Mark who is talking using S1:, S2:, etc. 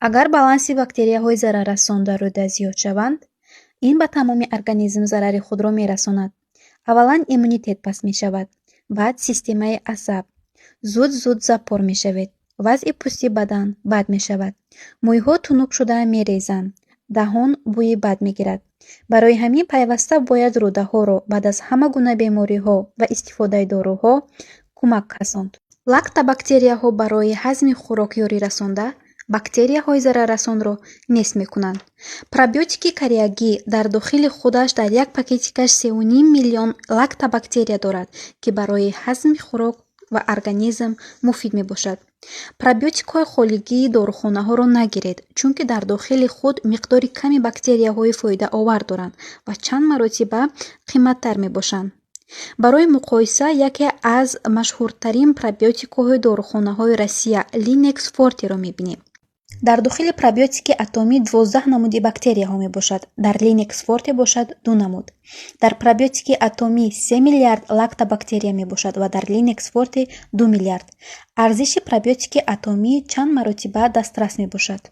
S1: Агар баланси бактерияҳои зараррасон дар рӯда зиёд шаванд, ин ба тамоми организм зарари худро мерасонад. Аввалан, иммунитет паст мешавад, баъд системаи асаб. Зуд-зуд запор мешавед. Вазъи пӯсти бадан бад мешавад. Мӯйҳо тунук шуда мерезанд. Даҳон бӯи бад мегирад. Барои ҳамин пайваста бояд рӯдаҳоро баъд аз ҳама гуна бемориҳо ва истифодаи доруҳо кӯмак расонд. Лактобактерияҳо барои ҳазми хӯрок ёрӣ расонда, бактерияҳои зараррасонро нест мекунанд. Пробиотики Кариагӣ дар дохили худаш дар як пакетикаш 3,5 миллион лактобактерия дорад, ки барои ҳазми хӯрок ва организм муфид мебошад. Пробиотикҳои холигии дорухонаҳоро нагиред, чунки дар дохили худ миқдори ками бактерияҳои фоидаовар доранд ва чанд маротиба қиматтар мебошанд. Барои муқоиса, яке аз машҳуртарин пробиотикҳои дорухонаҳои Россия Линекс Фортеро мебинем. Дар дохили пробиотики Атомӣ 12 намуди бактерияҳо мебошад, дар Линекс Форте бошад, ду намуд. Дар пробиотики Атомӣ 3 миллиард лактобактерия мебошад ва дар Линекс Форте 2 миллиард. Арзиши пробиотики Атомӣ чанд маротиба дастрас мебошад.